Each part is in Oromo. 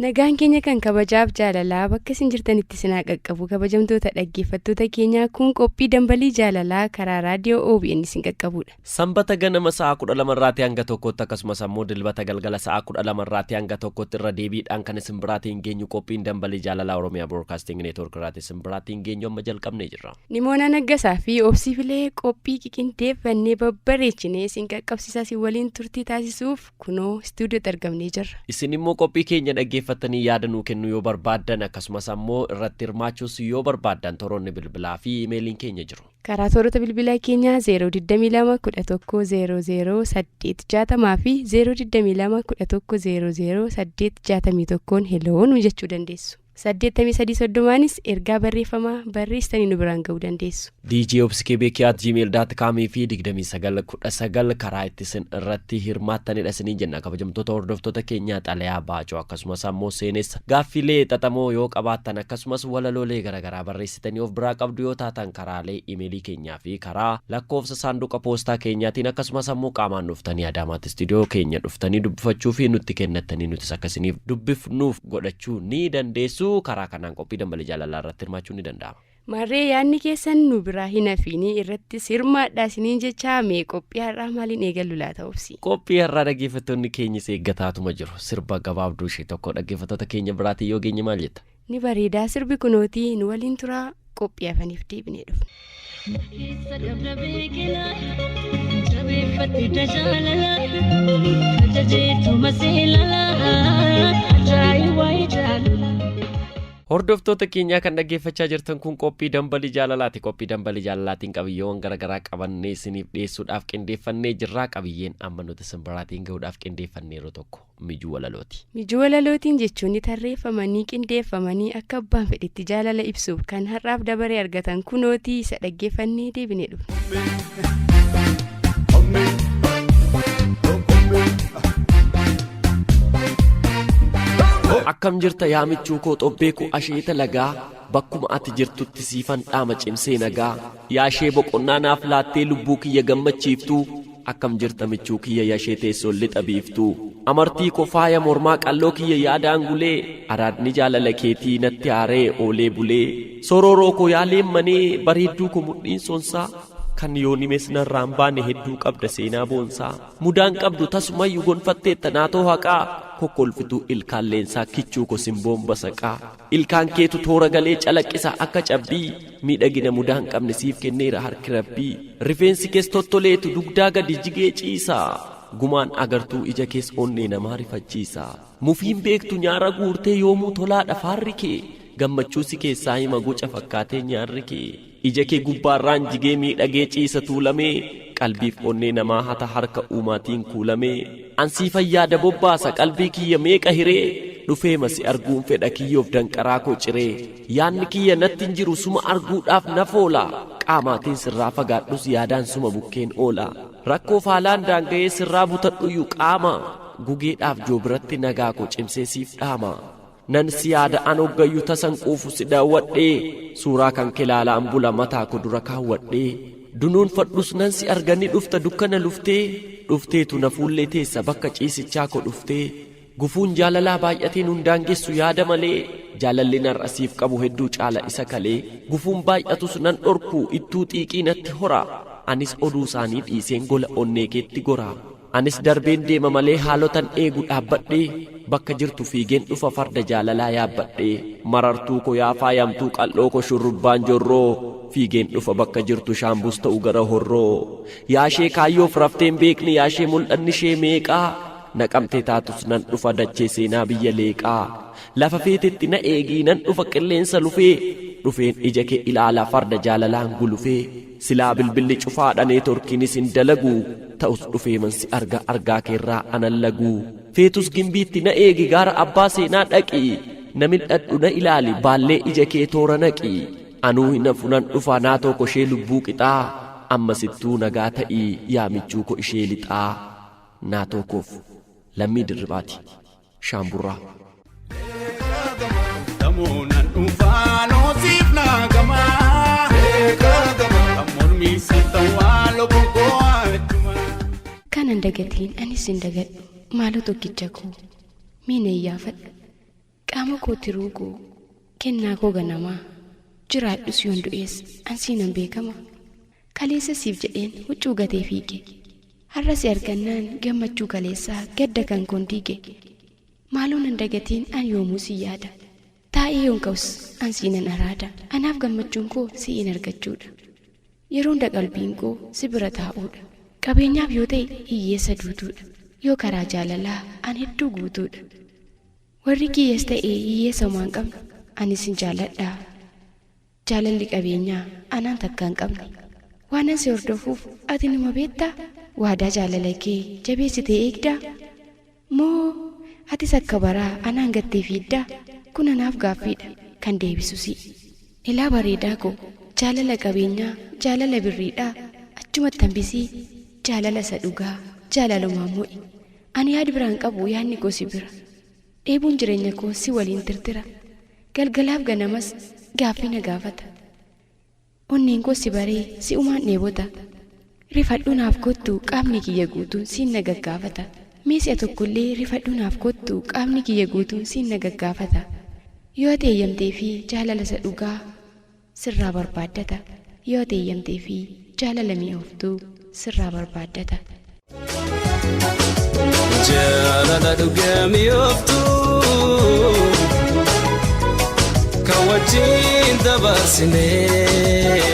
Nagaan keenya kan kabajaaf jaalalaa bakka isin jirtanitti isin haa qaqqabu kabajamtoota dhaggeeffattoota keenyaa kun qophii dambalii jaalalaa karaa raadiyoo OBN isin qaqqabudha. Sanbata ganama sa'a 12 irraatii hanga tokkotti akkasumas ammoo dilbata galgala sa'a 12 irraatii hanga tokkotti irra deebiidhaan kan isin biraatiin geenyu qophiin dambalii jaalalaa Oromiyaa Broadcasting Network irraatii isin biraatiin geenyu amma jalqabnee jirra. Nimoonaa Naggasaa fi Obsii Filee qophii qiqindeeffannee babbareechinee isin qaqqabsiisaa isin waliin turtii taasisuuf kunoo istuudiyootti argamnee jirra. Isin immoo qophii keenya dhaggeeffattanii yaada nuu kennuu yoo barbaaddan akkasumas ammoo irratti hirmaachuus yoo barbaaddan toroonni bilbilaa fi imeeliin keenya jiru. Karaa toorota bilbilaa keenyaa 022 11 00 860 fi 022 11 00 861 heloo nu jechuu dandeessu. 83 30nis ergaa barreeffamaa barreessitanii nu biraan ga'uu dandeessu. DJ obsikebeekii@gmail.com fi 29 19 karaa itti isin irratti hirmaattanidha isiniin jenna kabajamtoota hordoftoota keenyaa xalayaa baacoo akkasumas ammoo seenessa gaaffilee xaxamoo yoo qabaattan akkasumas walaloolee garaagaraa barreessitanii of biraa qabdu yoo taatan karaalee imeelii keenyaa fi karaa lakkoofsa saanduqa poostaa keenyaatiin akkasumas ammoo qaamaan dhuftanii Adaamaatti istuudiyoo keenya dhuftanii dubbifachuu fi nutti kennattanii nutis akkasiniif dubbifnuuf godhachuu ni dandeessu karaa kanaan qophii dambalii jaalalaa irratti hirmaachuu ni danda'ama. Marree yaadni keessan nu biraa hin hafiinii irratti hirmaadhaa isiniin jechaa mee qophii har'aa maaliin eegallu laata obsi? Qophii har'aa dhaggeeffattoonni keenyis eeggataatuma jiru. Sirba gabaabduu ishee tokko dhaggeeffattoota keenya biraatiin yoo geenye maal jetta? Ni bareedaa sirbi kunootii nu waliin turaa qophii hafaniif deebinee dhufna. Keessa qabda beekina jabeeffadhu jaalala ajajeetuma seelala ajaa'ibaa jaalala. Hordoftoota keenyaa kan dhaggeeffachaa jirtan kun qophii dambalii jaalalaati. Qophii dambalii jaalalaatiin qabiyyeewwan garaagaraa qabannee isiniif dhiyeessuudhaaf qindeeffannee jirra. Qabiyyeen amma nuti isin biraatiin gahuudhaaf qindeeffanneerru tokko mijuu walalooti. Mijuu walalootiin jechuun tarreeffamanii qindeeffamanii akka abbaan fedhetti jaalala ibsuuf kan har'aaf dabaree argatan kunootii isa dhaggeeffannee deebinee dhufna. Akkam jirta yaa michuu koo xobbee koo asheeta lagaa bakkuma ati jirtutti siifan dhaama cimsee nagaa yaashee boqonnaa naaf laattee lubbuu kiyya gammachiiftuu akkam jirta michuu kiyya yashee teessoon lixa biiftuu amartii koo faaya mormaa qalloo kiyya yaadaan gulee araadni jaalala keetii natti haaree oolee bulee sororoo koo yaaleen manee bareedduu koo mudhiin sonsaa kan yoo nimes narraan baane hedduu qabda seenaa boonsaa mudaan qabdu tasumayyuu gonfatteetta naatoo haqaa kokkolfituu ilkaan leensaa kichuu ko simboon basaqaa ilkaan keetu toora galee calaqqisa akka cabbii miidhagina mudaan qabne siif kenneera harki rabbii rifeensi kees tottoleetu dugdaa gadi jigee ciisa gumaan agartuu ija kees onnee namaa rifachiisa mufiin beektu nyaara guurtee yoomuu tolaadha faarri kee gammachuu si keessaa hima guca fakkaatee nyaarri kee ija kee gubbaarraan jigee miidhagee ciisa tuulamee qalbiif onnee namaa hata harka uumaatiin kuulamee ansii fayyaada bobbaasa qalbii kiyya meeqa hiree dhufee masi arguun fedha kiyyoof danqaraa koo ciree yaanni kiyya natti hin jiru suma arguudhaaf na foola qaamaatiin sirraa fagaadhus yaadaan suma bukkeen oola rakkoo faalaan daanga'ee sirraa butadhuyyuu qaama gugeedhaaf joobiratti nagaa koo cimsee siif dhaama. Nan si yaada an hoggayyuu tasan quufu si daawwadhee suuraa kan kilaalaan bula mataa koo dura kaawwadhee dunuun fadhus nan si argani dhufta dukkana luftee dhufteetu na fuullee teessa bakka ciisichaa koo dhuftee gufuun jaalalaa baay'ateen hundaan geessu yaada malee jaalalli narra siif qabu hedduu caala isa kalee gufuun baay'atus nan dhorku ittuu xiiqii natti hora anis oduu isaanii dhiiseen gola onnee keetti gora. Anis darbeen deema malee haalotan eegu dhaabbadhee bakka jirtu fiigeen dhufa farda jaalalaa yaabbadhee marartuu ko yaa faayamtuu qal'oo ko shurrubbaan jorroo fiigeen dhufa bakka jirtu shaambus ta'u gara horroo yaashee kaayyoof rafteen beekni yaashee mul'anni ishee meeqaa naqamtee taatus nan dhufa dachee seenaa biyya leeqaa lafa feetetti na eegii nan dhufa qilleensa lufee dhufeen ija kee ilaalaa farda jaalalaan gulufee silaa bilbilli cufaadha neetworkiinis hin dalagu ta'us dhufee mansi arga argaa keerraa anan lagu feetus gimbiitti na eegi gaara abbaa seenaa dhaqi na mil'adhu na ilaali baallee ija kee toora naqi anuu hin hafu nan dhufa naa tokko ishee lubbuu qixaa ammasittuu nagaa ta'ii yaa michuu ko ishee lixaa naa tokkoof lammii dirribaati shaamburraa. Damuunan dhuunfaan siif naagamaa. Kan mormi siif ta'uu logoggoo achuma. Kan Anan dagatiin anis hin dagadhu maaloo tokkicha koo miina iyyaafadhu qaama koo tiruu koo kennaa koo ganamaa jiraadhus yoon du'es an siinan beekama kaleessa siif jedheen huccuu gatee fiige har'a si argannaan gammachuu kaleessaa gadda kan koon diige maaloo nan dagatiin an yoomuu si yaada taa'ee yoon ka'us an siinan araada anaaf gammachuun koo si'iin argachuudha yeroo hunda qalbiin koo si bira taa'uudha qabeenyaaf yoo ta'e hiyyeessa duutuudha yoo karaa jaalalaa an hedduu guutuudha warri kiyyees ta'e hiyyeessa homaa hin qabne anis hin jaaladhaa jaalalli qabeenyaa anaan takka hin qabne waanan si hordofuuf ati numa beektaa waadaa jaalala kee jabeessitee eegdaa moo atis akka baraa anaan gattee fiiddaa kun anaaf gaaffiidha kan deebisu si'i ilaa bareedaa koo jaalala qabeenyaa jaalala birriidhaa achumatti hambisii jaalala isa dhugaa jaalalumaan mo'i ani yaad biraan qabu yaadni koo si bira dheebuun jireenya koo si waliin tirtira galgalaaf ganamas gaaffii na gaafata onneen koo si baree si umaan dheebota rifadhuu naaf kottu qaamni kiyya guutuun siin na gaggaafata mee si'a tokkollee rifadhuu naaf kottu qaamni kiyya guutuun siin na gaggaafata yoo ati eeyyamtee fi jaalala isa dhugaa sirraa barbaaddata yoo ati eeyyamtee fi jaalala mi'ooftuu sirraa barbaaddata. Jaalala dhugaa mi'ooftu kan wajjin dabarsinee.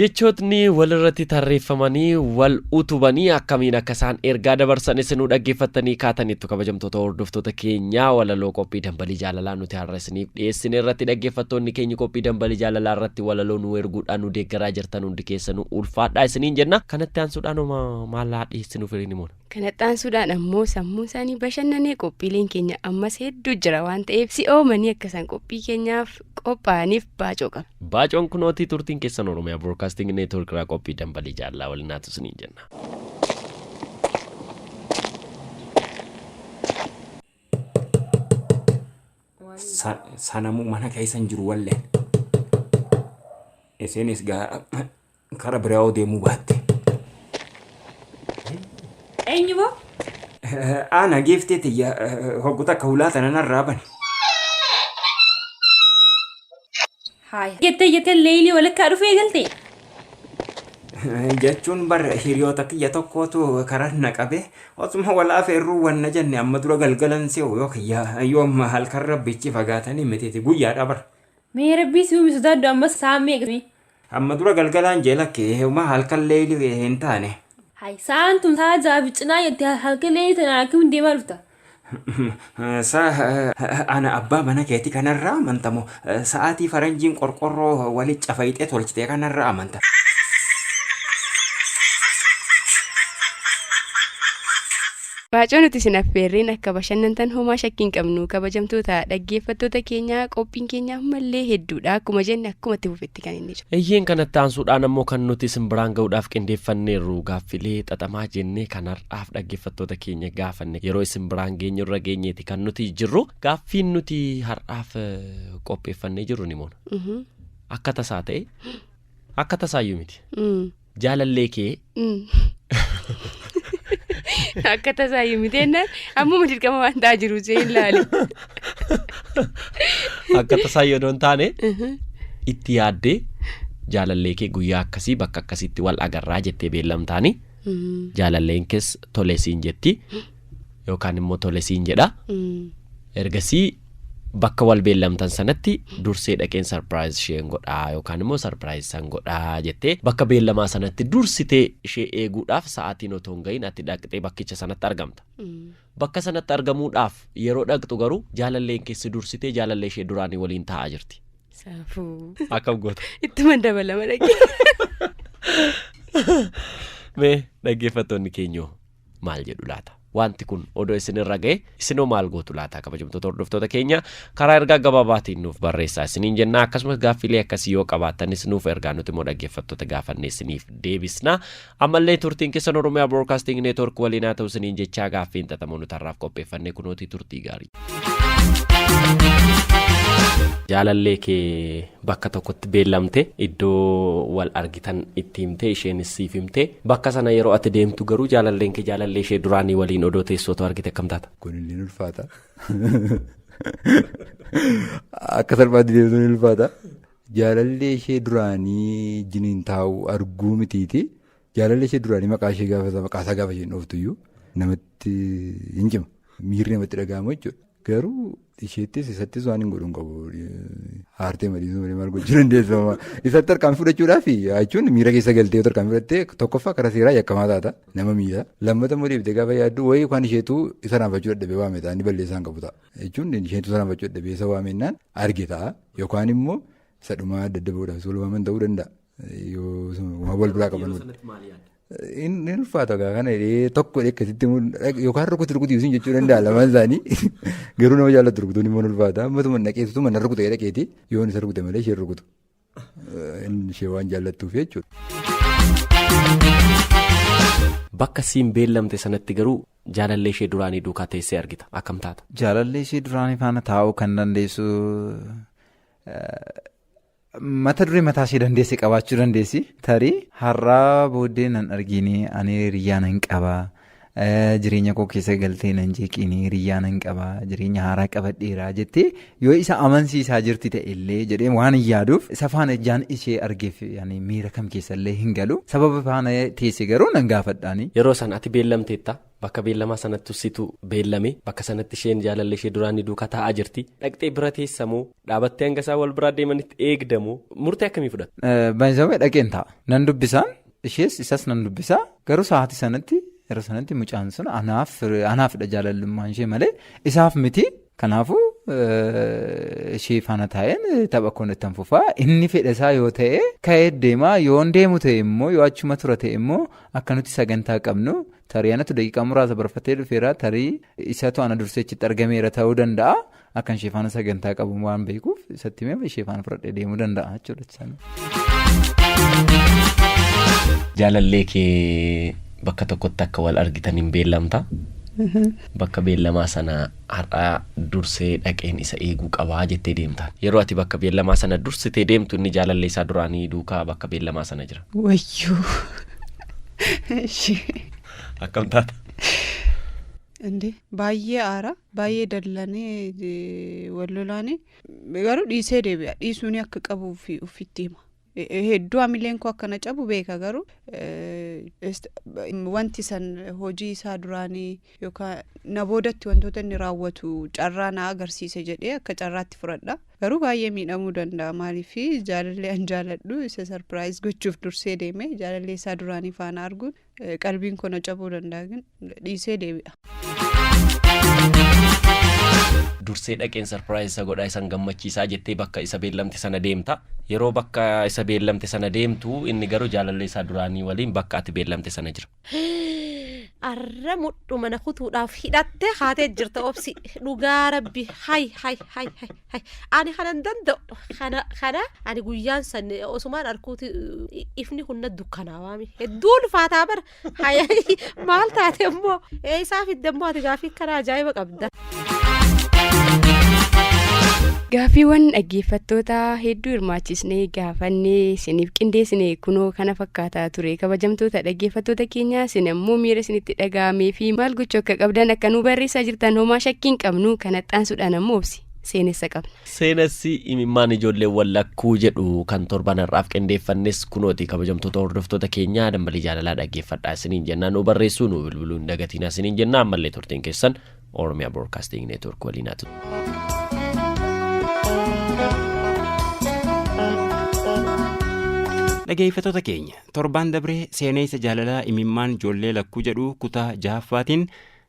Jechootni walirratti tarreeffamanii wal utubanii akkamiin akka isaan ergaa dabarsan isinuu dhaggeeffattanii kaataniittu kabajamtoota hordoftoota keenyaa walaloo qophii dambalii jaalalaa nuti har'a isiniif dhiyeessine irratti dhaggeeffattoonni keenya qophii dambalii jaalalaa irratti walaloo nu erguudhaan nu deeggaraa jirtan hundi keessanuu ulfaadhaa isiniin jenna kanatti aansuudhaan maallaa dhiyeessinuuf hiriin himoona. Kanatti aansuudhaan ammoo sammuun isaanii bashannanee qophiileen keenya ammas hedduu jira waan ta'eef si'oomanii akka isaan qophii keenyaaf qophaa'aniif baacoo qaba. Baacoon kunootii turtiin keessan Oromiyaa Broadcasting Network irraa qophii dambalii jaalalaa waliin haa ta'u isiniin jenna. Sanamuu mana keessa hin jiru walleen. Isinis gaa kara biraa deemuu baatte. Eenyu boo? Ana giiftee tiyya hoggu takka hulaa tana narraa bani. Haaya. Jettee jettee leeyilii walakkaa dhufee galtee? Jechuun bar hiriyoota kiyya tokkotu karaa na qabe osuma wal afeerruu wanna jenne amma dura galgalan se'u yoo kiyya yoo amma halkan rabbichi fagaatanii mitiiti guyyaadha bar. Mee rabbii si uume sodaadhu ammas sa'aan meeqa? Amma dura galgalaan jee lakkee homa halkan leeyilii hin taane. Hayi sa'aan tun sa'a ja'a fi cinaa jettee halkan leeyilii tana akkamiin deemaa dhufta? Sa ana abbaa mana keetii kanarraa amantamoo sa'aatii faranjiin qorqorroo walitti cafayxee tolchite kanarraa amanta. Baacoo nuti isin affeerreen akka bashannantan homaa shakkii hin qabnu kabajamtoota dhaggeeffattoota keenyaa qophiin keenya ammallee hedduudha akkuma jenne akkuma itti fufetti kan inni jiru. Eeyyeen kanatti aansuudhaan ammoo kan nuti isin biraan ga'uudhaaf qindeeffanneerru gaaffilee xaxamaa jennee kan har'aaf dhaggeeffattoota keenya gaafanne yeroo isin biraan geenyu irra geenyeeti kan nuti jirru gaaffiin nuti har'aaf qopheeffannee jirru ni moona. Akka tasaa ta'e akka tasaayyuu miti. Jaalallee kee Akka tasaayyuu miti jennaan ammuma dirqama waan ta'aa jiru see hin laale. Akka tasaayyuu odoo hin taane itti yaaddee jaalallee kee guyyaa akkasii bakka akkasiitti wal agarraa jettee beellamtaani jaalalleen kees tole siin jetti yookaan immoo tole siin jedha. Ergasii bakka wal beellamtan sanatti dursee dhaqeen sarpiraayiz isheen godhaa yookaan immoo sarpiraayiz san godhaa jettee bakka beellamaa sanatti dursitee ishee eeguudhaaf sa'aatiin otoo hin gahin ati dhaqxee bakkicha sanatti argamta. Bakka sanatti argamuudhaaf yeroo dhaqxu garuu jaalalleen keessi dursitee jaalallee ishee duraanii waliin taa'aa jirti. Saafuu. Akkam goota? Ittuma dabalama dhaqee. Mee dhaggeeffattoonni keenyoo maal jedhu laata? Wanti kun odoo isinirra ga'e isinoo maal gootu laata? Kabajamtoota hordoftoota keenya karaa ergaa gabaabaatiin nuuf barreessaa isiniin jenna. Akkasumas gaaffiilee akkasii yoo qabaattanis nuuf ergaa nuti immoo dhaggeeffattoota gaafannee isiniif deebisna. Ammallee turtiin keessan Oromiyaa Broadcasting Network waliin haa ta'u isiniin jechaa gaaffiin xaxamoo nuti har'aaf qopheeffannee kunootii turtii gaarii. Jaalallee kee bakka tokkotti beellamte, iddoo wal argitan itti himte, isheenis siif himte. Bakka sana yeroo ati deemtu garuu jaalalleen kee jaalallee ishee duraanii waliin odoo teessootu argite, akkam taata? Kun illee ni ulfaata. Akka salphaatti deemtuu ni ulfaata. Jaalallee ishee duraanii wajjiniin taa'u arguu mitiiti. Jaalallee ishee duraanii maqaa ishee gaafa, maqaa isaa gaafa isheen dhooftuyyuu namatti hin cima. Miirri namatti dhaga'amu jechuudha. Garuu isheettis isattis waan hin godhu hin qabu. Haartee madiisuu malee maal gochuu dandeessa? Isatti tarkaanfii fudhachuudhaaf jechuun miira keessa galtee yoo tarkaanfii fudhattee, tokkoffaa karaa seeraa yakkamaa taata, nama miidha. Lammata immoo deebitee gaafa yaaddu wayii yookaan isheetu isa raanfachuu dadhabee waame ta'a, inni balleessaa hin qabu ta'a. Jechuun isheetu isa raanfachuu dadhabee isa waamennaan arge ta'a, yookaan immoo isa dhumaa daddabuudhaaf wal waaman ta'uu danda'a. Yoo waan wal biraa qaban. Inni ulfaata gaa kana jedhee tokko akkasitti yookaan rukutu rukutu isin jechuu danda'a lamaan isaanii. Garuu nama jaallatu rukutuun immoo ulfaata. Ammatuma dhaqeessitu mana rukute dhaqeeti, yoon isa rukute malee isheen rukutu. Ishee waan jaallattuuf jechuudha. Bakka siin beellamte sanatti garuu jaalallee ishee duraanii duukaa teessee argita. Akkam taata? Jaalallee ishee duraanii faana taa'uu kan dandeessu mata duree mataa ishee dandeesse qabaachuu dandeessi. Tarii har'aa booddee nan argine, ani hiriyaa nan qabaa. Jireenya koo keessa galtee nan jeeqine, hiriyaa nan qabaa, jireenya haaraa qabadheeraa jettee yoo isa amansiisaa jirti ta'e illee jedhee waan hin yaaduuf, isa faana ijaan ishee argeef miira kam keessa illee hin galu. Sababa faana teesse garuu nan gaafadhaani. Yeroo sana ati beellamteetta. Bakka beellamaa sanatti situ beellame. Bakka sanatti isheen jaalallee ishee duraanii duukaa taa'aa jirti. Dhaqxee bira teessamoo, dhaabattee hanga isaan wal biraa deemanitti eegdamoo, murtee akkamii fudhatta? Baay'ee dhaqeen taa'a. Nan dubbisaan, ishees isas nan dubbisaa, garuu sa'aatii sanatti, yeroo sanatti mucaan sun anaaf anaafidha jaalallummaan ishee malee isaaf miti. Kanaafuu ishee faana taa'een tapha koon ittiin fufaa. Inni fedha isaa yoo ta'e ka'ee deemaa, yoo hin deemu ta'e immoo, yoo achuma tura ta'e immoo, akka nuti sagantaa qabnu, tarii anatu daqiiqaa muraasa barfatee dhufeera, tarii isatu ana dursee achitti argameera ta'uu danda'a. Akkan ishee faana sagantaa qabu waan beekuuf isatti himee ishee faana fudhadhee deemuu danda'a jechuudha. Jaalallee kee bakka tokkotti akka wal argitan hin beellamta. Bakka beellamaa sana har'aa dursee dhaqeen isa eeguu qabaa jettee deemta. Yeroo ati bakka beellamaa sana dursitee deemtu inni jaalallee isaa duraanii duukaa bakka beellamaa sana jira. Wayyoo. Akkam taata? Inde baay'ee aara, baay'ee dallanee, wal lolaanii, garuu dhiisee deebi'a. Dhiisuun akka qabu ofitti hima. Hedduu hamileen koo akkana cabu beeka, garuu wanti san hojii isaa duraanii yookaan na boodatti wantoota inni raawwatu carraa na agarsiise jedhee akka carraatti fudhadha. Garuu baay'ee miidhamuu danda'a, maaliif jaalallee an jaaladhu isa surprise gochuuf dursee deeme jaalallee isaa duraanii faana arguun qalbiin koo na cabuu danda'a, dhiisee deebi'a. Dursee dhaqeen surprise isa godhaa, isan gammachiisaa jettee bakka isa beellamte sana deemta. Yeroo bakka isa beellamte sana deemtu inni garuu jaalallee isaa duraanii waliin bakka ati beellamte sana jira. Arra mudhu mana kutuudhaaf hidhattee haatee jirta, obsi. Dhugaa rabbi, hay hay hay hay hay, ani kanan danda'u kana ani guyyaan san osumaan arkuuti ifni kun na dukkanaawaa hedduu ulfaataa bara. Hay, maal taate immoo, eessaa fidde immoo ati gaafii kana? Ajaa'iba qabda. Gaaffiiwwan dhaggeeffattoota hedduu hirmaachisnee gaafannee isiniif qindeessine kunoo kana fakkaataa ture. Kabajamtoota dhaggeeffattoota keenya, isin ammoo miira isinitti dhaga'amee fi maal gochuu akka qabdan akka nu barreessaa jirtan homaa shakkii hin qabnu. Kana xaansuudhaan ammoo, obsi, seenessa qabna. Seenessi imimmaan ijoolleewwan lakkuu jedhu kan torban har'aaf qindeeffannes kunooti. Kabajamtoota hordoftoota keenyaa, dambalii jaalalaa dhaggeeffadhaa isiniin jennaa, nu barreessuu, nu bilbiluu hin dagatinaa isiniin jennaa. Ammallee turtiin keessan Oromiyaa Broadcasting Network waliin haa ta'u. Dhageeffattoota keenya, torbaan dabree seenessa jaalalaa imimmaan ijoollee lakkuu jedhu kutaa jahaffaatiin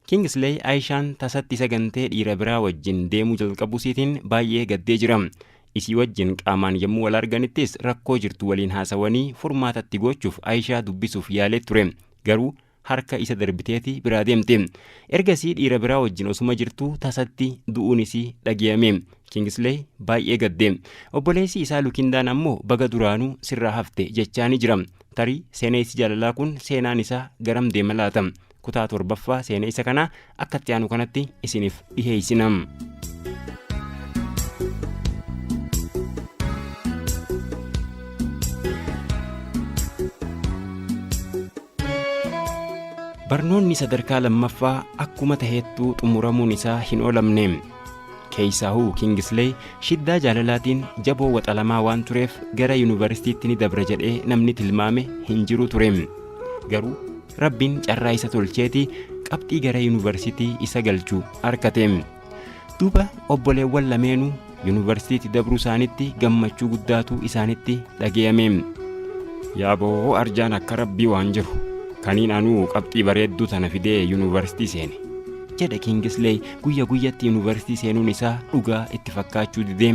Kingsley Aayishaan tasatti sagantee dhiira biraa wajjin deemuu jalqabuusiitiin baay'ee gaddee jira. Isii wajjin qaamaan yommuu wal arganittis rakkoo jirtu waliin haasawanii furmaatatti gochuuf Aayishaa dubbisuuf yaalee ture. Garuu harka isa darbiteeti biraa deemte. Ergasii dhiira biraa wajjin osuma jirtuu tasatti du'uun isii dhagayame. Kingsley baay'ee gadde. Obboleessi isaa Lukindaan ammoo baga duraanuu sirraa hafte jechaa ni jira. Tarii seenessi jaalalaa kun seenaan isaa garam deema laata? Kutaa torbaffaa seenessa kanaa akkatti aanu kanatti isiniif dhiheessina. Barnoonni sadarkaa lammaffaa akkuma taheettuu xumuramuun isaa hin oolamne. Keessaahuu Kingisley shiddaa jaalalaatiin jaboo waxalamaa waan tureef gara yuunivarsiitiitti ni dabra jedhee namni tilmaame hin jiru ture. Garuu Rabbiin carraa isa tolcheeti qabxii gara yuunivarsiitii isa galchu argate. Duuba obboleewwan lameenuu yuunivarsiitiitti dabruu isaanitti gammachuu guddaatu isaanitti dhagayame. Yaaboo, arjaan akka Rabbii waan jiru kaniin anuu qabxii bareedduu tana fidee yuunivarsiitii seene, jedhe Kingisley guyya guyyatti yuunivarsiitii seenuun isaa dhugaa itti fakkaachuu didee.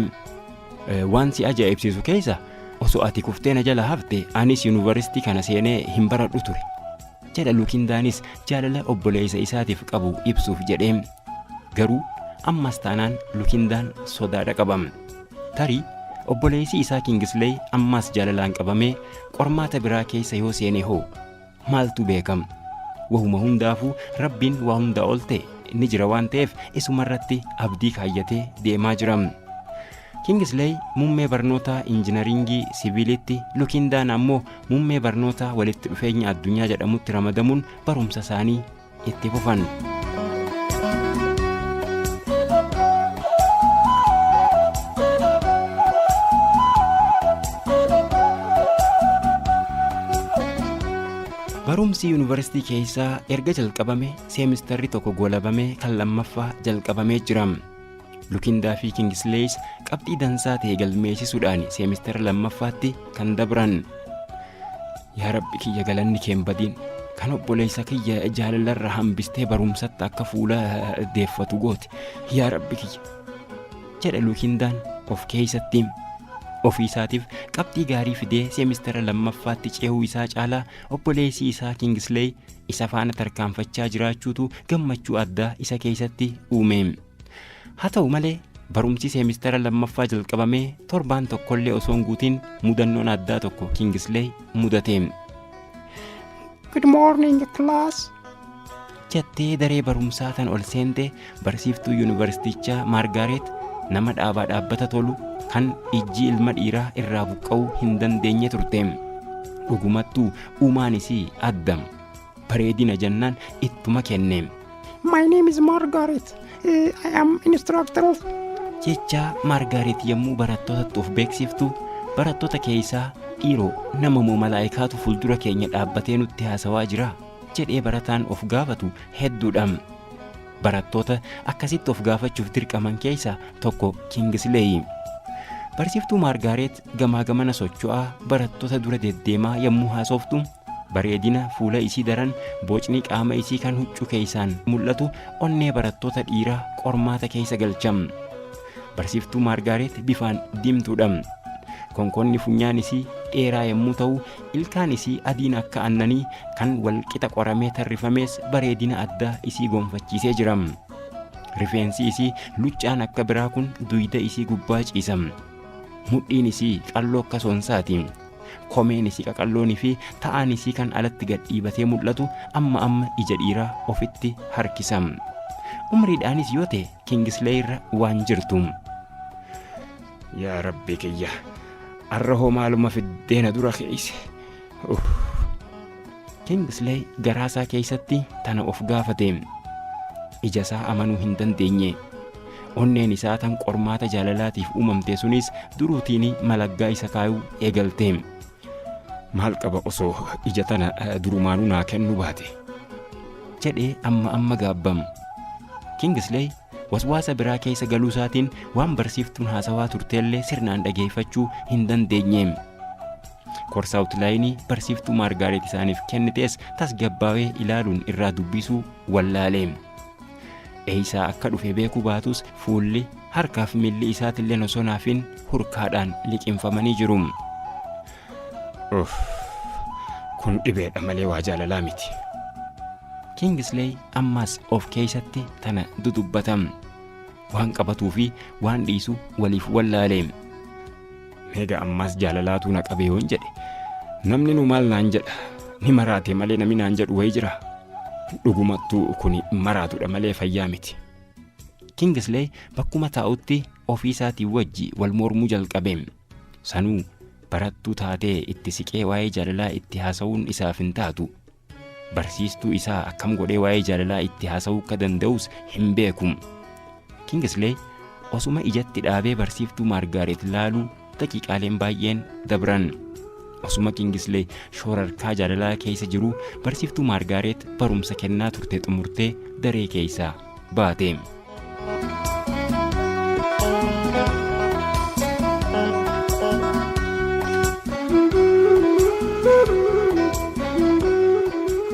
Waan si ajaa'ibsiisu keessa, osoo ati kuftee na jala hafte anis yuunivarsiitii kana seenee hin baradhu ture, jedha Lukindaanis jaalala obboleessa isaatiif qabu ibsuuf jedhee. Garuu ammas taanaan Lukindaan sodaadha qaba. Tarii obboleessi isaa Kingisley ammas jaalalaan qabamee qormaata biraa keessa yoo seene hoo maaltu beekam? Wahuma hundaafuu Rabbiin waa hundaa ol ta'e ni jira waan ta'eef isumarratti abdii kaayyatee deemaa jira. Kingisley muummee barnoota injinariingii siviilitti, Lukindaan ammoo muummee barnoota walitti dhufeenya addunyaa jedhamutti ramadamuun barumsa isaanii itti fufan. Barumsi yuunivarsiitii keessaa erga jalqabame seemistarri tokko goolabamee kan lammaffaa jalqabamee jira. Lukindaa fi Kingisleeyis qabxii dansaa ta'e galmeessisuudhaan seemistara lammaffaatti kan dabran. Yaa Rabbi kiyya, galanni kee hin badiin, kan obboleessa kiyya jaalalarra hambistee barumsatti akka fuula deeffatu goote, yaa Rabbi kiyya, jedhe Lukindaan of keessatti. Ofii isaatiif qabxii gaarii fidee seemistara lammaffaatti ce'uu isaa caalaa obboleessi isaa Kingisley isa faana tarkaanfachaa jiraachuutu gammachuu addaa isa keessatti uume. Haa ta'u malee, barumsi seemistara lammaffaa jalqabamee torbaan tokkollee osoo hin guutin mudannoon addaa tokko Kingisley mudate. "Good morning, class," jettee daree barumsaa tan ol seente barsiiftuu yuunivarsiitichaa Maargaaret, nama dhaabaa dhaabbata tolu kan ijji ilma dhiiraa irraa buqqa'uu hin dandeenye turte. Dhugumattuu uumaan isii addam, bareedina jennaan ittuma kenne. "My name is Margaret. I am instructor of" Jecha Maargaaret yommuu barattootatti of beeksiftu, barattoota keessaa "Dhiiroo, nama moo malaayikaatu fuuldura keenya dhaabbatee nutti haasawaa jira?" jedhee barataan of gaafatu hedduudha. Barattoota akkasitti of gaafachuuf dirqaman keessaa tokko Kingisleeyi. Barsiiftuu Maargaaret gamaa gamana socho'aa barattoota dura deddeemaa yommuu haasoftu, bareedina fuula isii daran bocni qaama isii kan huccuu keessaan mul'atu onnee barattoota dhiiraa qormaata keessa galcham. Barsiiftuu Maargaaret bifaan diimtuudha. Konkonni funyaan isii dheeraa yommuu ta'u, ilkaan isii adiin akka aannanii kan walqixa qoramee tarrifames bareedina addaa isii gonfachiisee jira. Rifeensi isii luccaan akka biraa kun duyda isii gubbaa ciisa. Mudhiin isii qalloo akka soonsaati. Komeen isii qaqalloonii fi ta'aan isii kan alatti gad dhiibatee mul'atu amma amma ija dhiiraa ofitti harkisa. Umriidhaanis yoo ta'e Kingislee irra waan jirtu. Yaa Rabbi kiyya, arra hoo maaluma fiddeena dura keeyse? Kingisley garaasaa keessatti tana of gaafate. Ija isaa amanuu hin dandeenye. Onneen isaa tan qormaata jaalalaatiif uumamte sunis duruutiin malaggaa isa kaayuu eegalte. Maal qaba osoo ija tana durumaanuu naa kennuu baate, jedhee amma amma gaabbam. Kingisley waswaasa biraa keessa galuu isaatiin waan barsiiftuun haasawaa turteellee sirnaan dhageeffachuu hin dandeenye. Course outline barsiiftuu Maargaaret isaaniif kennitees tasgabbaawee ilaaluun irraa dubbisuu wallaale. Eeysaa akka dhufe beekuu baatus, fuulli, harkaaf miilli isaatillee osoo naafin hurkaadhaan liqimfamanii jiru. Uff, kun dhibeedha malee waa jaalalaa miti. Kingisley ammas of keessatti tana dudubbatam. Waan qabatuu fi waan dhiisu waliif wallaale. Meega ammas jaalalaatu na qabe yoon jedhe, namni nu maal naan jedha? Ni maraate malee namni naan jedhu wayi jira. Dhugumattuu kuni maraatudha malee fayyaa miti. Kingisley bakkuma taa'utti ofii isaatii wajji wal mormuu jalqabe. Sanuu barattuu taatee itti siqee waa'ee jaalalaa itti haasa'uun isaaf hin taatu. Barsiistuu isaa akkam godhee waa'ee jaalalaa itti haasa'uu akka danda'us hin beeku. Kingislee osuma ijatti dhaabee barsiiftuu Maargaaret laaluu daqiiqaaleen baay'een dabran. Osuma Kingislee shoorarkaa jaalalaa keessa jiruu barsiiftuu Maargaaret barumsa kennaa turte xumurtee daree keessaa baate.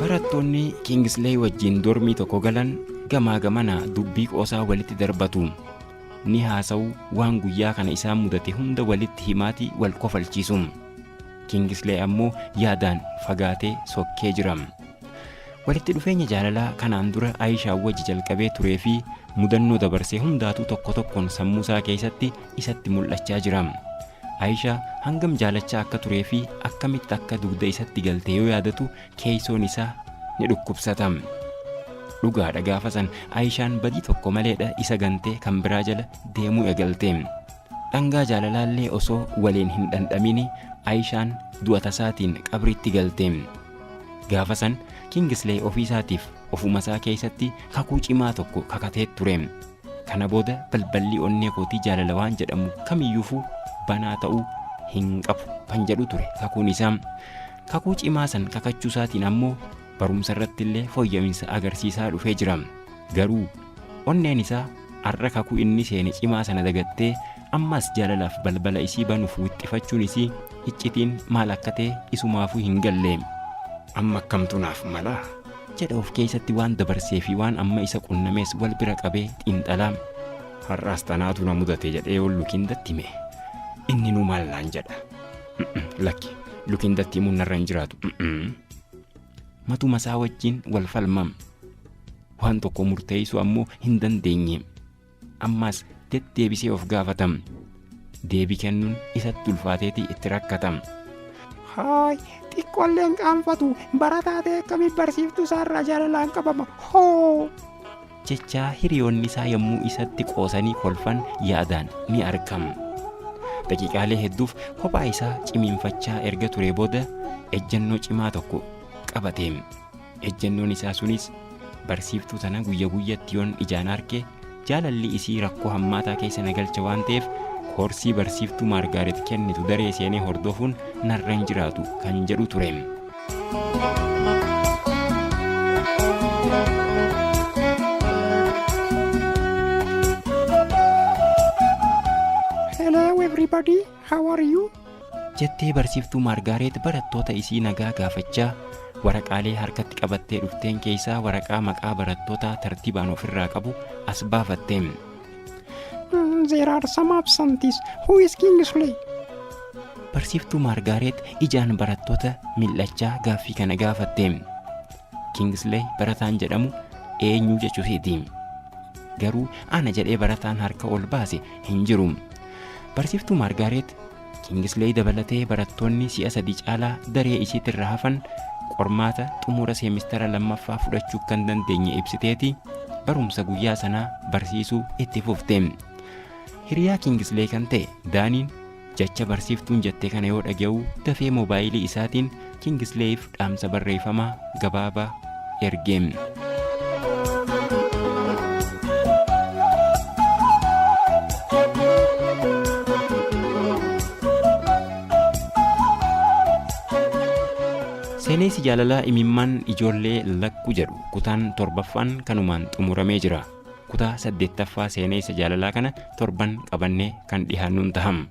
Barattoonni Kingislee wajjin dormii tokko galan gamaa gamana dubbii qoosaa walitti darbatu. Ni haasa'u waan guyyaa kana isaan mudate hunda walitti himaatii wal kofalchiisu. Kingislee ammoo yaadaan fagaatee sokkee jira. Walitti dhufeenya jaalalaa kanaan dura Ayishaa wajji jalqabee turee fi mudannoo dabarsee hundaatuu tokko tokkoon sammuu isaa keessatti isatti mul'achaa jira. Ayishaa hangam jaalachaa akka turee fi akkamitti akka dugda isatti galte yoo yaadatu keessoon isaa ni dhukkubsata. Dhugaadha gaafa san Ayishaan badii tokko maleedha isa gantee kan biraa jala deemuu eegalte. Dhangaa jaalalaallee osoo waliin hin dhandhamini Ayishaan du'a tasaatiin qabriitti galte. Gaafa san Kingislee ofiisaatiif ofuma isaa keessatti kakuu cimaa tokko kakatee ture. Kana booda balballi onnee kootii jaalala waan jedhamu kamiyyuufuu banaa ta'uu hin qabu kan jedhu ture kakuun isaa. Kakuu cimaa san kakachuu isaatiin ammoo barumsa irratti illee fooyya'insa agarsiisaa dhufee jira. Garuu onneen isaa har'a kakuu inni seene cimaa sana dagattee ammas jaalalaaf balbala isii banuuf wixxifachuun isii iccitiin maal akka ta'e isumaafuu hin galle. Amma akkamtu naaf mala jedha of keessatti waan dabarsee fi waan amma isa qunnames wal bira qabee xiinxalaa. Har'aas tanaatu na mudate jedhee ol Lukindatti hime. Inni nu maal naan jedha. Lakki Lukindatti himuun narra hin jiraatu. Matuma isaa wajjin wal falmam. Waan tokko murteessuu ammoo hin dandeenye. Ammas deddeebisee of gaafatam. Deebii kennuun isatti ulfaateeti itti rakkatam. Haay, xiqqoolleen qaanfatu barataa ta'e akkamiin barsiiftuu isaarraa jaalalaan qabama. Hoo! Jechaa hiriyoonni isaa yommuu isatti qoosanii kolfan yaadaan ni argam. Daqiiqaalee hedduuf kophaa isaa cimiinfachaa erga ture booda ejjennoo cimaa tokko qabate. Ejjennoon isaa sunis barsiiftuu tana guyya guyyatti yoon ijaan arge jaalalli isii rakkoo hammaataa keessa na galcha waan ta'eef koorsii barsiiftuu Maargaaret kennitu daree seenee hordofuun narra hin jiraatu kan jedhu ture. Hello everybody, how are you? Jettee barsiiftuu Maargaaret barattoota isii nagaa gaafachaa waraqaalee harkatti qabattee dhufteen keessaa waraqaa maqaa barattootaa tartiibaan ofirraa qabu as baafatte. There are some absentees. Who is Kingsley? Barsiiftuu Maargaaret ijaan barattoota mil'achaa gaaffii kana gaafatte. Kingsley barataan jedhamu eenyu jechuusiiti. Garuu ana jedhee barataan harka ol baase hin jiru. Barsiiftuu Maargaaret Kingsley dabalatee barattoonni si'a sadii caalaa daree isiitirra hafan qormaata xumura seemistara lammaffaa fudhachuu kan dandeenye ibsiteeti barumsa guyyaa sanaa barsiisuu itti fufte. Hiriyaa Kingsley kan ta'e Daaniin jecha barsiiftuun jette kana yoo dhaga'u dafee moobaayilii isaatiin Kingsleef dhaamsa barreeffamaa gabaabaa erge. Seenessi jaalalaa imimmaan ijoollee lakkuu jedhu kutaan torbaffaan kanumaan xumuramee jira. Kutaa saddeettaffaa seenessa jaalalaa kana torban qabannee kan dhihaannuun taham.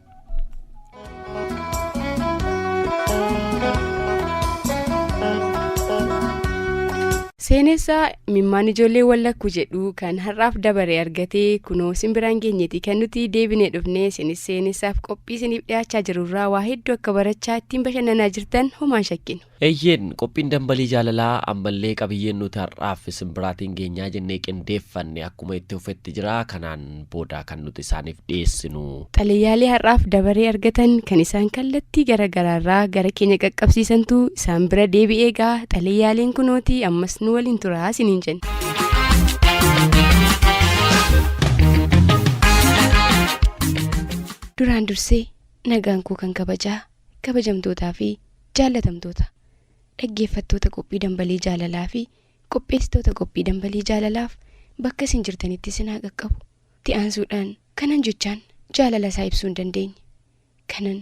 Seenessaa imimmaan ijoollee wallakkuu jedhu kan har'aaf dabare argatee kunoo simbiraan geenyeeti kan nuti deebinee dhufne isinis seenessaaf qophii isiniif dhiyaachaa jirurraa waa hedduu akka barachaa ittiin bashannanaa jirtan homaan shakkinu. Eeyyeen qophiin dambalii jaalalaa ammallee qabiyyeen nuti har'aaf simbiraatiin geenyaa jennee qindeeffanne akkuma itti fufetti jira kanaan booda kan nuti isaaniif dhiyeessinu. Xalayyaalee har'aaf dabaree argatan kan isaan kallattii gara garaarraa gara keenya qaqqabsiisantu isaan bira deebi'ee egaa xalayyaaleen kunooti ammas nu waliin turaa isiniin jenna. Duraan dursee nagaan koo kan kabajaa kabajamtootaa fi jaallatamtoota. Dhaggeeffattoota qophii dambalii jaalalaa fi qopheessitoota qophii dambalii jaalalaaf bakka isin jirtanitti isin haa qaqqabu. Itti aansuudhaan kanan jechaan jaalala isaa ibsuu hin dandeenye. Kanan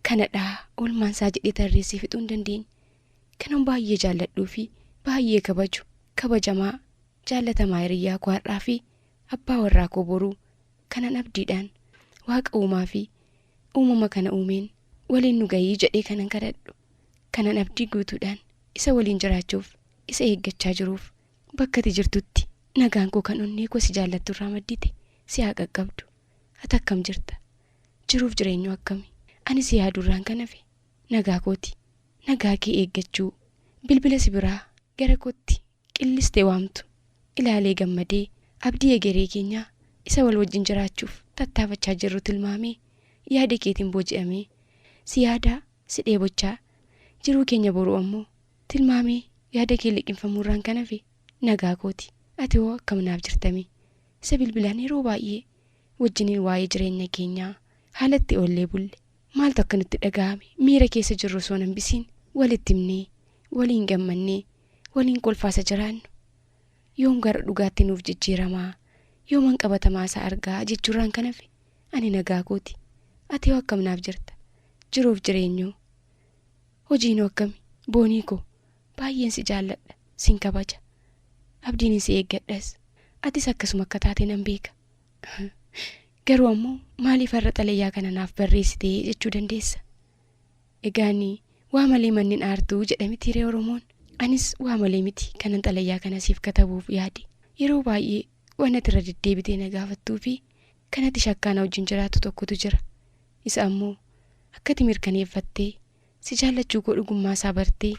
kanadhaa oolmaan isaa jedhee tarreessee fixuu hin dandeenye. Kanan baay'ee jaalladhuu fi baay'ee kabaju kabajamaa jaallatamaa hiriyyaa koo har'aa fi abbaa warraa koo boruu kanan abdiidhaan waaqa uumaa fi uumama kana uumeen waliin nu gahii jedhee kanan kadhadhu kanan abdii guutuudhaan isa waliin jiraachuuf isa eeggachaa jiruuf bakka ati jirtutti nagaan koo kan onnee koo si jaallattu irraa maddite si haa qaqqabdu. Ati akkam jirta? Jiruuf jireenyu akkami? Ani si yaadurraan kan hafe nagaa kooti. Nagaa kee eeggachuu bilbila si biraa gara kootti qillistee waamtu ilaalee gammadee abdii egeree keenyaa isa wal wajjin jiraachuuf tattaafachaa jirru tilmaamee yaada keetiin booji'amee si yaadaa si dheebochaa jiruu keenya boruu ammoo tilmaamee yaada kee liqinfamuurraan kan hafe nagaa kooti. Ati hoo akkam naaf jirtame? Isa bilbilaan yeroo baay'ee wajjiniin waa'ee jireenya keenyaa haalatti oollee bulle maaltu akka nutti dhaga'ame miira keessa jirru osoo hin hambisiin walitti himnee waliin gammannee waliin kolfaasa jiraannu yoom gara dhugaatti nuuf jijjiiramaa yooman qabatamaa isaa argaa jechuurraan kan hafe ani nagaa kooti. Ati hoo akkam naaf jirta? Jiruuf jireenyoo hojiin hoo akkami? Boonii koo baay'een si jaalladha sin kabaja abdiin si eeggadhas atis akkasuma akka taate nan beeka. Garuu ammoo maaliif har'a xalayaa kana naaf barreessitee jechuu dandeessa. Egaan waa malee manni aartuu jedhame tiree Oromoon. Anis waa malee miti kanan xalayaa kana siif katabuuf yaade. Yeroo baay'ee waan ati irra deddeebitee na gaafattuu fi kan ati shakkaana wajjin jiraattu tokkotu jira. Isa ammoo akkati mirkaneeffattee si jaallachuu koo dhugummaa isaa bartee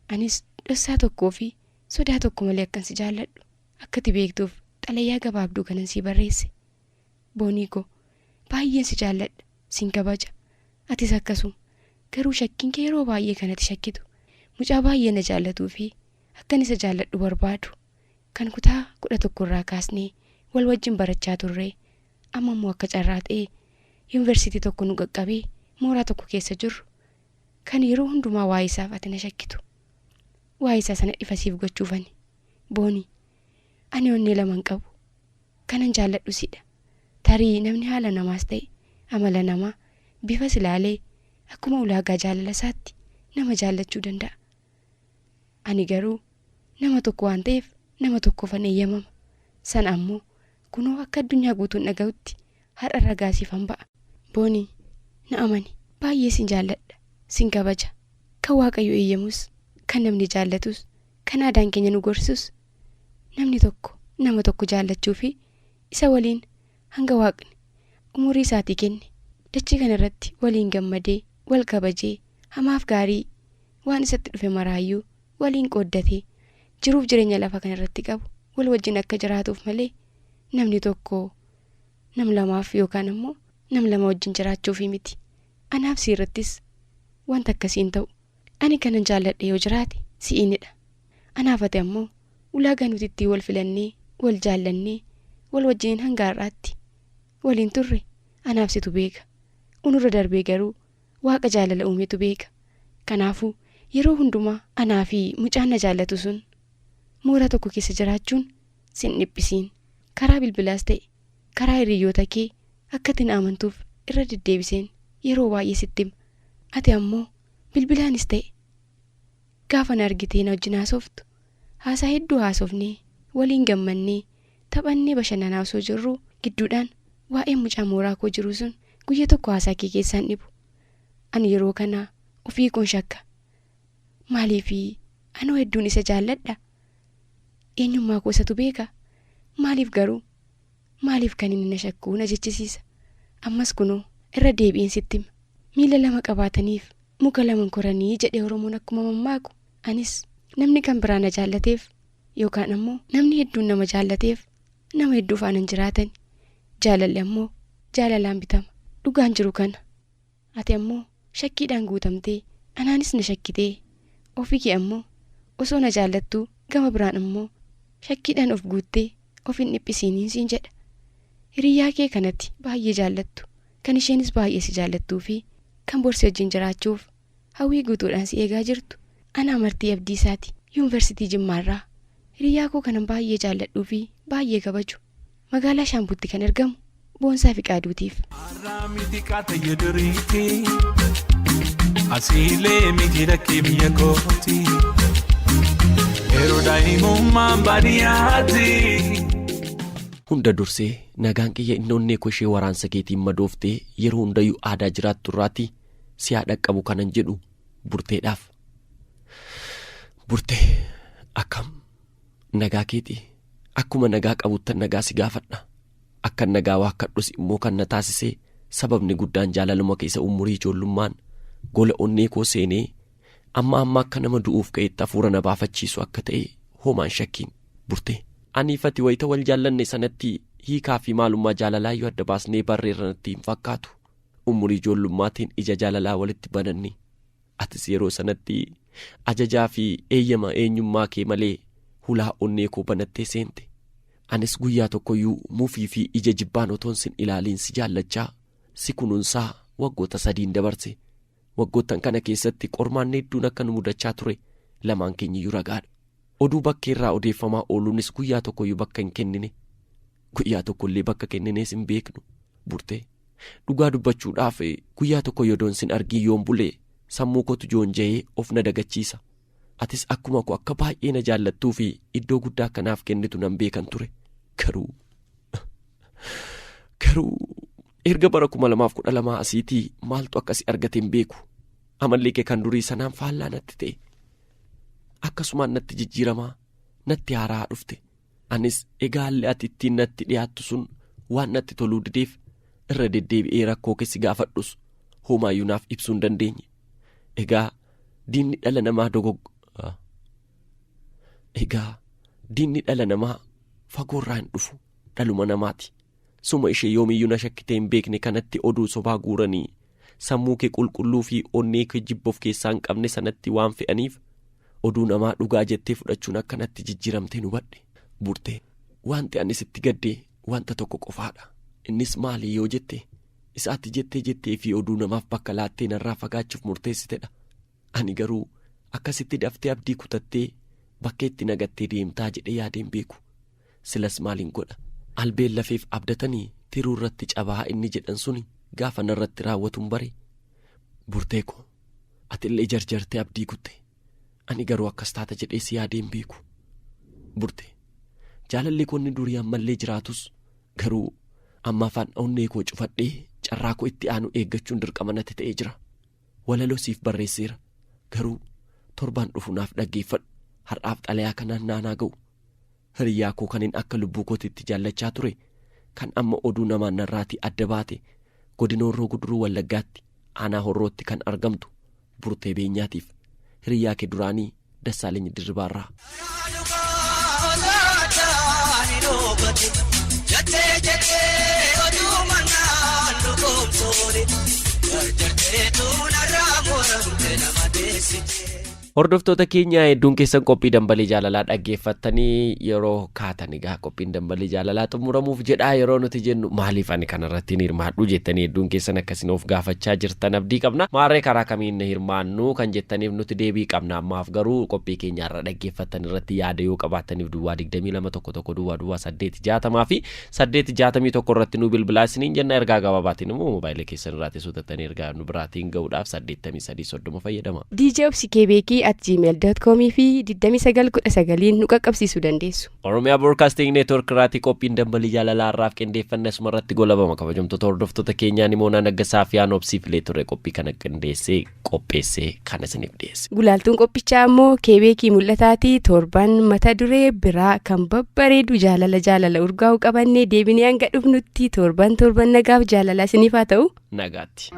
anis dhossaa tokkoo fi sodaa tokko malee akkan si jaalladhu akkati beektuuf xalayaa gabaabduu kanan sii barreesse. Boonii koo baay'een si jaalladha sin kabaja atis akkasuma garuu shakkiin kee yeroo baay'ee kanatti shakkitu mucaa baay'ee na jaallatuu fi akkan isa jaalladhu barbaadu kan kutaa 11 irraa kaasnee wal wajjin barachaa turre amma immoo akka carraa ta'ee yuunivarsiitii tokko nu qaqqabee mooraa tokko keessa jirru kan yeroo hundumaa waa'ee isaaf ati na shakkitu waa'ee isaa sana ifa siif gochuufani. Boonii ani onnee lama hin qabu kanan jaalladhu sidha. Tarii namni haala namaas ta'e amala namaa bifas ilaalee akkuma ulaagaa jaalala isaatti nama jaallachuu danda'a. Ani garuu nama tokko waan ta'eef nama tokkoofan eeyyamama. Sana ammoo kunoo akka addunyaa guutuun dhaga'utti har'a ragaa siifan ba'a. Boonii na amani baay'ee sin jaalladha sin kabaja kan Waaqayyo eeyyamus kan namni jaallatus kan aadaan keenya nu gorsus namni tokko nama tokko jaallachuu fi isa waliin hanga waaqni umurii isaatii kenne dachee kanarratti waliin gammadee wal kabajee hamaaf gaarii waan isatti dhufe maraayyuu waliin qooddatee jiruuf jireenya lafa kanarratti qabu wal wajjin akka jiraatuuf malee namni tokko nam lamaaf yookaan ammoo nam lama wajjin jiraachuufi miti. Anaaf si irrattis wanta akkasii hin ta'u. Ani kanan jaalladhe yoo jiraate si'iinidha. Anaaf ati ammoo ulaagaa nuti ittiin wal filannee wal jaallannee wal wajjiniin hanga har'aatti waliin turre anaaf situ beeka. Unurra darbee garuu waaqa jaalala uumetu beeka. Kanaafuu yeroo hundumaa anaa fi mucaan na jaallatu sun mooraa tokko keessa jiraachuun sin dhiphisiin. Karaa bilbilaas ta'e karaa hiriyoota kee akka ati na amantuuf irra deddeebiseen yeroo baay'ee sitti hima. Ati ammoo bilbilaanis ta'e gaafa na argitee na wajjin haasoftu haasaa hedduu haasofnee waliin gammannee taphannee bashannanaa osoo jirruu gidduudhaan waa'ee mucaa mooraa koo jiru sun guyya tokko haasaa kee keessaan dhibu. Ani yeroo kana ofii koon shakka. Maaliif anoo hedduun isa jaalladha? Eenyummaa koo isatu beeka? Maaliif garuu? Maaliif kan inni na shakkuu na jechisiisa? Ammas kunoo irra deebi'een sitti hima. Miila lama qabaataniif muka lama koranii jedhee Oromoon akkuma mammaaku anis namni kan biraa na jaallateef yookaan ammoo namni hedduun nama jaallateef nama hedduu faana hin jiraatan. Jaalalli ammoo jaalalaan bitama. Dhugaan jiru kana. Ati ammoo shakkiidhaan guutamtee anaanis na shakkitee ofii kee ammoo osoo na jaallattuu gama biraan ammoo shakkiidhaan of guuttee of hin dhiphisiiniin siin jedha. Hiriyyaa kee kanatti baay'ee jaallattu kan isheenis baay'ee si jaallattuu fi kan borsi wajjin jiraachuuf hawwii guutuudhaan si eegaa jirtu Ana Amartii Abdiisaati. Yuunivarsiitii Jimmaarraa. Hiriyaa koo kanan baay'ee jaalladhuu fi baay'ee kabaju. Magaalaa Shaambuutti kan argamu Boonsaa Fiqaaduutiif. Miti qaata duriiti asiilee miti rakkee biyya kooti yeroo daa'imummaan baadiyyaati. Hunda dursee nagaan kiyya inni onnee koo ishee waraansa keetiin madooftee yeroo hundayyuu aadaa jiraattu irraati si haa dhaqqabu kanan jedhu burteedhaaf. Burtee akkam nagaa keetii akkuma nagaa qabuttan nagaa si gaafadha. Akkan nagaa waakkadhus immoo kan na taasisee sababni guddaan jaalaluma keessa umurii ijoollummaan gola onnee koo seenee amma amma akka nama du'uuf ka'etti hafuura na baafachiisu akka ta'e homaan shakkiin burtee. Aniifati wayita wal jaallanne sanatti hiikaa fi maalummaa jaalalaa yoo adda baasnee barreerra natti hin fakkaatu. Umurii ijoollummaatiin ija jaalalaa walitti bananni. Atis yeroo sanatti ajajaa fi eeyyama eenyummaa kee malee hulaa onnee koo banattee seente. Anis guyyaa tokkoyyuu mufii fi ija jibbaan otoon sin ilaaliin si jaallachaa si kunuunsaa waggoota sadiin dabarse. Waggoottan kana keessatti qormaanni hedduun akka nu mudachaa ture lamaan keenyiyyuu ragaadha. Oduu bakkeerraa odeeffamaa ooluunis guyyaa tokkoyyuu bakka hin kennine. Guyyaa tokkollee bakka kenninees hin beeknu. Burtee dhugaa dubbachuudhaaf guyyaa tokko yodoon sin argii yoon bulee sammuu kootu joonja'ee of na dagachiisa. Atis akkuma koo akka baay'ee na jaallattuu fi iddoo guddaa akkanaaf kennitu nan beekan ture. Garuu garuu erga bara 2012 asiitii maaltu akkasii argate hin beeku. Amalli kee kan durii sanaan faallaa natti ta'e. Akkasumaan natti jijjiiramaa natti haaraa dhufte. Anis egaa haalli ati ittiin natti dhiyaattu sun waan natti toluu dideef irra deddeebi'ee rakkoo keessi gaafadhus homaayyuu naaf ibsuu hin dandeenye. Egaa diinni dhala namaa Egaa diinni dhala namaa fagoorraa hin dhufu dhaluma namaati. Suma ishee yoomiyyuu na shakkitee hin beekne kanatti oduu sobaa guuranii sammuu kee qulqulluu fi onnee kee jibba of keessaa hin qabne sanatti waan fe'aniif oduu namaa dhugaa jettee fudhachuun akkanatti jijjiiramtee nu badhe. Burtee wanti ani sitti gaddee wanta tokko qofaadha. Innis maali yoo jette isaatti jettee jettee fi oduu namaaf bakka laattee narraa fagaachuuf murteessitedha. Ani garuu akkasitti daftee abdii kutattee bakka itti nagattee deemtaa jedhee yaadeen beeku. Silas maaliin godha? Albeen lafeef abdatanii tiruu irratti cabaa inni jedhan suni gaafa narratti raawwatuun bare. Burtee ko ati illee jarjartee abdii kutte. Ani garuu akkas taata jedhee si yaadeen beeku. Burtee jaalalli koo inni durii ammallee jiraatus garuu amma afaan onnee koo cufadhee carraa koo itti aanu eeggachuun dirqama natti ta'ee jira. Walaloo siif barreesseera. Garuu torbaan dhufu naaf dhaggeeffadhu. Har'aaf xalayaa kanaan naanaa ga'u. Hiriyaa koo kanin akka lubbuu kootiitti jaallachaa ture kan amma oduu namaan narraatii adda baate godina Horroo Guduruu Wallaggaatti aanaa Horrootti kan argamtu Burtee Beenyaatiif hiriyaa kee duraanii Dassaaleny Dirribaarraa. Hordoftoota keenya hedduun keessan qophii dambalii jaalalaa dhaggeeffattanii yeroo kaatan egaa qophiin dambalii jaalalaa xumuramuuf jedhaa yeroo nuti jennu maaliif ani kanarratti hin hirmaadhu jettanii hedduun keessan akkasin of gaafachaa jirtan abdii qabna. Maarree karaa kamiin hirmaannu kan jettaniif nuti deebii qabna ammaaf garuu qophii keenyarra dhaggeeffattan irratti yaada yoo qabaattaniif duwwaa 22 1 1 duwwaa duwwaa 8 60 fi 8 61 irratti nu bilbilaa isiniin jenna ergaa gabaabaatiin immoo moobaayilii keessan irraatti suutattanii ergaa nu biraatiin ga'uudhaaf 83 30 fayyadama. DJ Obsikee Beekii at gmail.com fi 2919 nu qaqqabsiisuu dandeessu. Oromiyaa Broadcasting Network irraati qophiin dambalii jaalalaa har'aaf qindeeffanne asuma irratti golabama kabajamtoota hordoftoota keenyaa Nimoonaa Naggasaa fi Aan Obsii Filee ture qophii kana qindeessee qopheessee kan isiniif dhiyeesse. Gulaaltuun qophichaa immoo Keebeekii Mul'ataati torban mata duree biraa kan babbareedu jaalala jaalala urgaa'u qabannee deebinee hanga dhufnutti torban torban nagaaf jaalala isiniif haa ta'u. Nagaatti.